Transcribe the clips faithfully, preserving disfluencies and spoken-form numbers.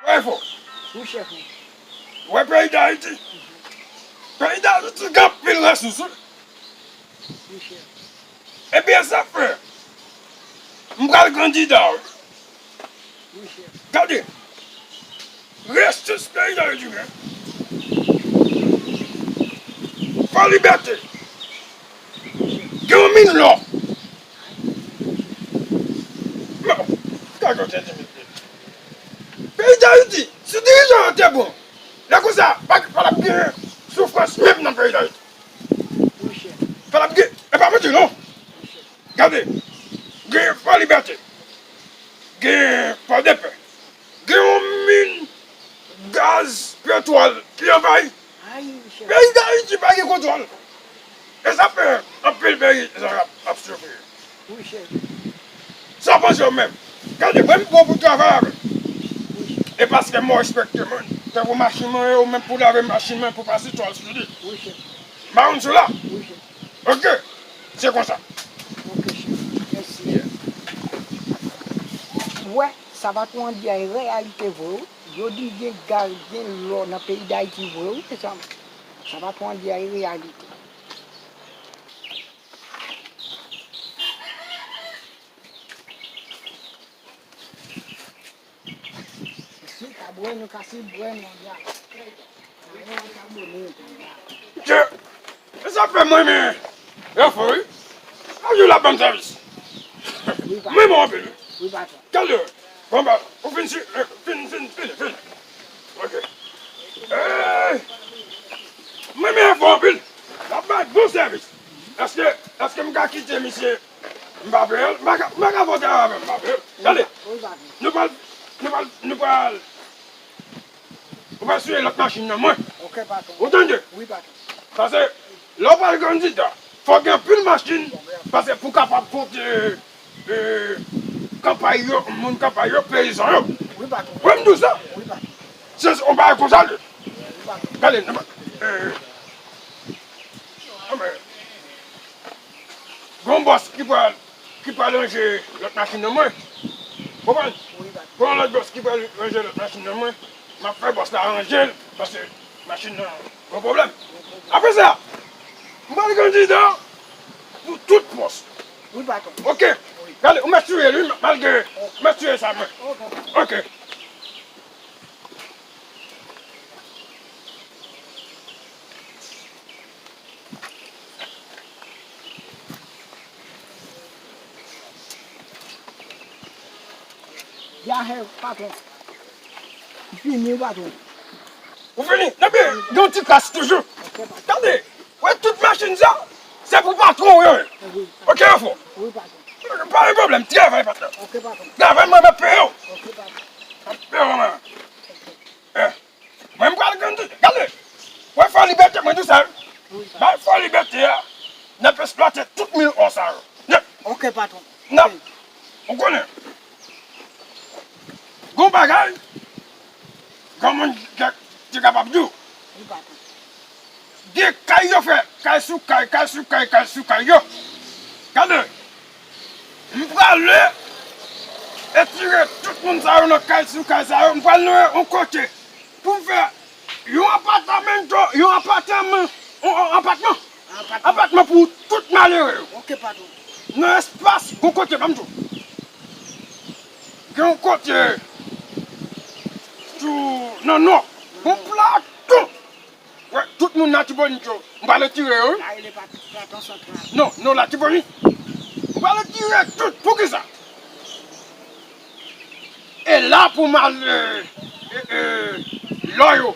Wè fò. Wi, chèf mwen. Wè peyi Dayiti. Peyi Dayiti gen anpil resous, wi. Wi, chèf. Ebyen, sa fè. M pral kandida, wi. Wi, chèf. Gade. Resous peyi Dayiti gen. Fò libète. Gen yon min lò. Bon, gade yon tenten. Peyi Dayiti, si dirijan yo te bon, lè konsa, pa, pa t ap gen soufrans menm nan peyi Dayiti. Pa t ap gen, e pa manti non. Gade, gen Fò Libète, gen Fò Depè, gen yon min gaz, petwòl ki anvayi. Peyi Dayiti pa gen kontwòl. E sa fè anpil peyi ap, ap soufri. Sa w panse w menm? Gade, mwen m bon pou travay avè w. E paske mwen respekte moun. Tankou machin mwen, ou menm pou lave machin mwen, pou pase twal sou li. M pa konn sou la. Ok, se konsa. Ou wè, sa patwon an di a e reyalite vre, wi. Yo di gen gaz, gen lò nan peyi Dayiti vre, wi, mezanmi. Sa patwon an di a e reyalite. Mesye, ka bwè nou, ka se bwè nou, ya. Ke, e sa fè mwen, men, yo fò, wi. Sa vle di l ap ban m sèvis. Mwen, mwen anpil, wi. Tande, bon, ba, ou fin si, eh, fin, fin, fin, fin. Ok. Eh, mwen, men, yo fò anpil. L ap bay bon sèvis. Èske, èske m ka kite misye? M pa peye l, m pa ka, m pa ka fè travay avè l, m pa peye l. Tande, nou pral, nou pral, nou pral, ou pral siye lòt machin nan mwen. Ok, patwon. Ou tande? Wi, patwon. Paske, lè w pral kandida, fòk gen anpil machin, paske pou kapab pote, eh, kanpay yo, moun kanpay yo, peyizan yo. Wi, patwon. Wi, m di w sa. Wi, patwon. Se, se yon bagay konsa l ye. Wi, patwon. Gade, nou pa, eh, anben, gen yon bòs ki pral, ki pral ranje lòt machin nan mwen. Konprann? Gen yon lòt bòs ki pral ranje lòt machin nan mwen. M ap fè bòs la ranje l, paske machin nan gen pwoblèm. Apre sa, m pral kandida pou tout pòs. Wi, patwon. Ok. Gade, ou mèt siye li, malgre m mèt siye sa mwen. Ok. Yahè, patwon. M fini, patwon. Ou fini? Depi, gen yon ti kras toujou. Ok, patwon. Tande, wè tout machin sa, se pou patwon yo ye. Wi. Ok, yo fò. Wi, patwon. Pa gen pwoblèm, travay, patwon. Ok, patwon. Travay, mwen, mwen peye w. Ok, patwon. Mwen peye w, mwen. Eh. Mwen, m pral grandi. Gade. Wè, Fò Libète, mwen di w sa, wi. Wi, patwon. Bay Fò Libète a, n ap eksplwate tout min lò sa yo. Nèt. Ok, patwon. N ap, ou konnen. Gon bagay, granmoun te, te kapab di w. Wi, patwon. Gen kay yo fè, kay sou kay, kay sou kay, kay sou kay yo. Gade. M prale etire tout moun sa yo nan kay sou kay sa yo. M pral nan yon kote pou m fè yon apartamento, yon apartaman, yon, yon apatman. Apatman. Apatman pou tout malere yo. Ok, patwon. Nan espas, gon kote, ban m di w. Gen yon kote sou, nan nò. Gon plato. Wè, tout moun Latibonit yo, m pral retire yo, wi. Sa rele pa-, Platon Santral. Non, non, Latibonit. M pral retire tout. Poukisa? E la pou m al, eh, eh, eh, lò yo.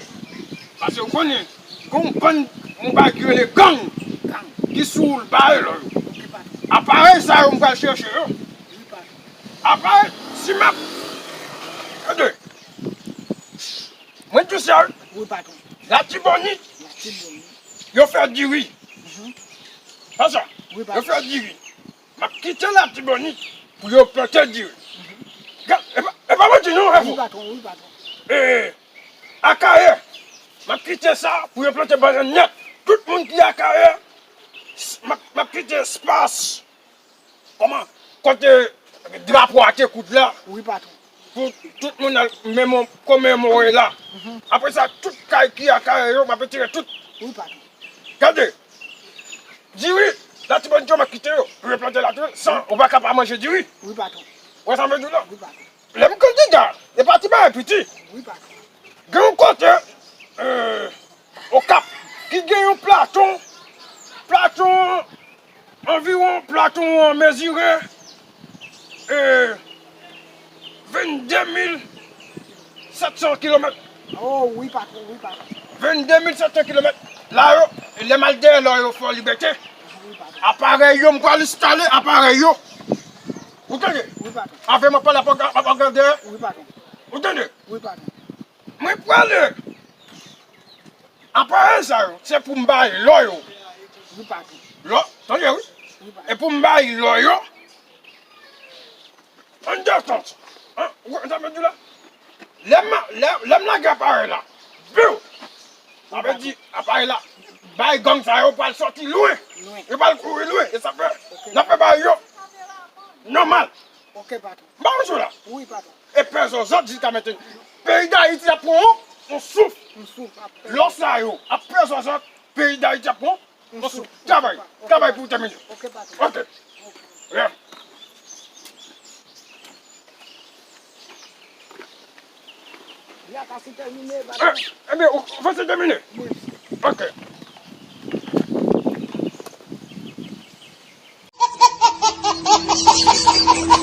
Paske ou konnen, gon bann, yon bagay ki rele gang, gang, ki sou woul bare lò yo. Aparèy sa yo, m pral chèche yo. Aparèy, si m ap, tande. Mwen tou sèl. Wi, patwon. Latibonit. Latibonit. Yo fè diri. Mhm. Pa sa? Wi, patwon. Yo fè diri. M ap kite Latibonit pou yo plante diri. Mhm. Ga-, e pa, e pa manti non, Efo. Wi, patwon, wi, patwon. E, Akayè, m ap kite sa pou yo plante bannann nèt. Tout moun ki Akayè, s-, m ap, m ap kite espas. Kòman? Kote drapo a te koud la. Wi, patwon. Pou tout moun al komemore la. Apre sa, tout kay ki a kay yo, m ap retire tout. Wi, patwon. Gade, diri, la ti bann yo m ap kite yo, pou yo plante la tou, san ou pa ka pa manje diri. Wi, patwon. Wè sa m vle di w la? Wi, patwon. Lè m kandida, e pa ti bagay piti. Wi, patwon. Gen yon kote, euh, Okap, ki gen yon platon, platon, anviwon platon an mezire, euh, vennde mil sèt san kilomèt. Oh, wi, patwon, wi, patwon. Vennde mil sèt san kilomèt. La yo, lè m al dèyè lò yo Fò Libète, aparèy yo, m pral enstale aparèy yo. Ou tande? Wi, patwon. Avè m ap pale, ap ap gade. Wi, patwon. Ou tande? Wi, patwon. Mwen prale. Aparèy sa yo, se pou m bay lò yo. Wi, patwon. Lò, tande, wi. Wi, patwon. E pou m bay lò yo. An detant. An, ou konn sa m di la? Lè m, lè, lè m lage aparèy la. Biw! Sa vle di, aparèy la, bay gang sa yo pral sòti lwen. Lwen. Yo pral kouri lwen. E sa fè, n ap fè bagay yo nòmal. Ok, patwon. M pa konn sou la. Wi, patwon. E pè zòzòt jiska mentnan. Peyi Dayiti ap pran yon, yon souf. Yon souf, ap pè. Lò sa yo ap pè zòzòt, peyi Dayiti ap pran yon souf. Travay, travay pou w tèmine. Ok, patwon. Ok. Yeah. Yakasi tèmine, patwon. Eh, ebyen, ou, ou fè se tèmine? Wi. Ok.